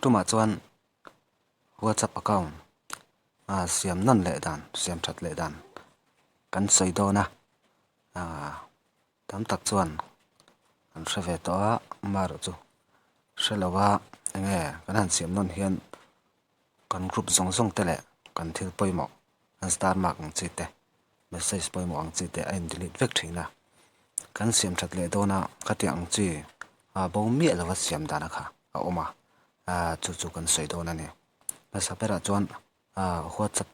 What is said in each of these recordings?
tumah chuan WhatsApp account ah siam nawn leh dan siam that leh dan kan sawi dawn a ah tam tak chuan an hre ve tawh a amaherawh chu hre lo a enge kan han siam nawn hian kan group zawng zawng te leh kan thil pawimawh an star mark ang chi te message pawimawh ang chi te a in delete vek thin a kan siam that leh dawn a khatiang ang chi ah bo miah lova siam dan a kha a awm a ah chu chu kan sawi dawn a ni hmasa berah chuan ah whatsapp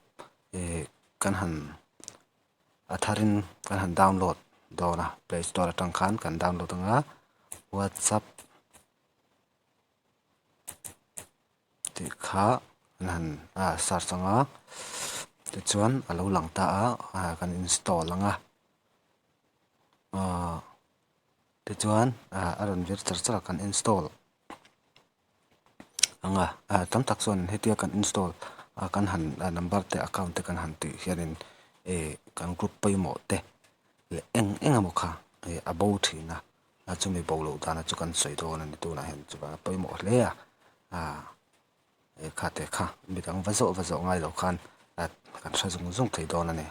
ih kan han a tharin kan han download dawn a play store atang khan kan download ang a whatsapp tih kha an han ah search ang a tichuan a lo lang ta a ah kan install ang a ah tichuan ah a rawn vir char char a kan install ang a ah tam tak chuan hetia kan install a kan han number te account te kan han tih hianin ih kan group pawimawh te leh eng eng emaw kha ih a bo thin a. a chumi bo loh dana chu kan sawi dawn a ni tunah hian chuan a pawimawh hle a ah kha te kha midang va zawh va zawh ngai lo khan kan hre zung zung thei dawn a ni.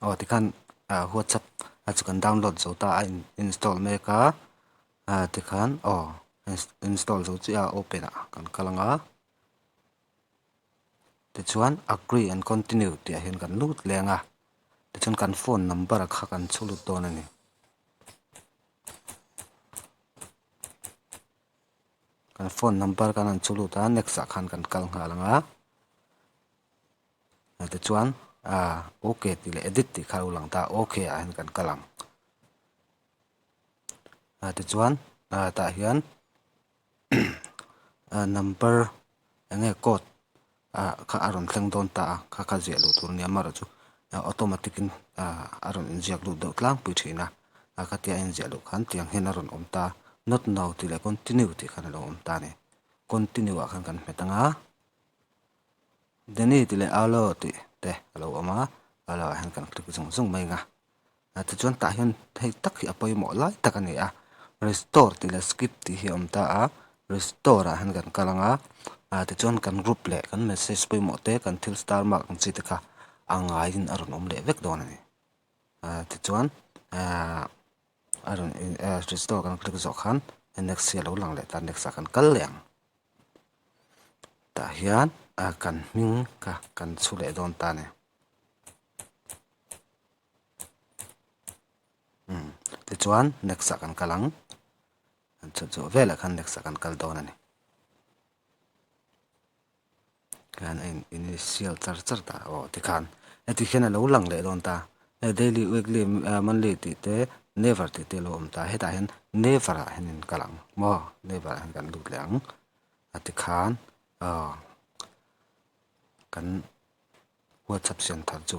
Aw tikhan ah whatsapp a chu kan download zo ta a in install mek a ah tikhan aw install zo chiah a open ah kan kal ang a tichuan agree and continue tih ah hian kan lut leng a tichuan kan phone number kha kan chhu lut dawn a ni. Kan phone number kan han chu lut a next ah khan kan kal nghal ang a tichuan ah ok tih leh edit tih kha a lo lang ta a ok ah hian kan kal ang ah tichuan ah tah hian ah number eng nge code ah kha a rawn thleng dawn ta a kha kha ziah luh tur a nia amaherawhchu automatic in ah a rawn inziak lut deuh tlangpui thin a a khatia a inziah luh khan tiang hian a rawn awm ta not now tih leh continue tih khan a lo awm ta a ni continue ah khan kan hmet ang a Danny tih leh Alo tih te a lo awm a Alo ah hian kan click zung zung mai ang a. Tichuan tah hian hei tak hi a pawimawh lai tak a ni a restore tih leh skip tih hi a awm ta a restore ah hian kan kal ang a ah tichuan kan group leh kan message pawimawh te kan thil star mark ang chi te kha a ngaiin a rawn awm leh vek dawn a ni ah tichuan ah a rawn in ah restore kan click zawh khan next hi a lo lang leh ta next ah kan kal leh ang tah hian ah kan hming kha kan chhu leh dawn ta a ni. Umm tichuan next ah kan kal ang an chhut zawh velah khan next ah kan kal dawn a ni khan a in initial char char ta aw tikhan heti hian a lo lang leh dawn ta hei daily weekly monthly tih te never tih te a lo awm ta hetah hian never ah hian in kal ang maw never ah hian kan lut leh ang a tikhan aw kan whatsapp siam thar chu.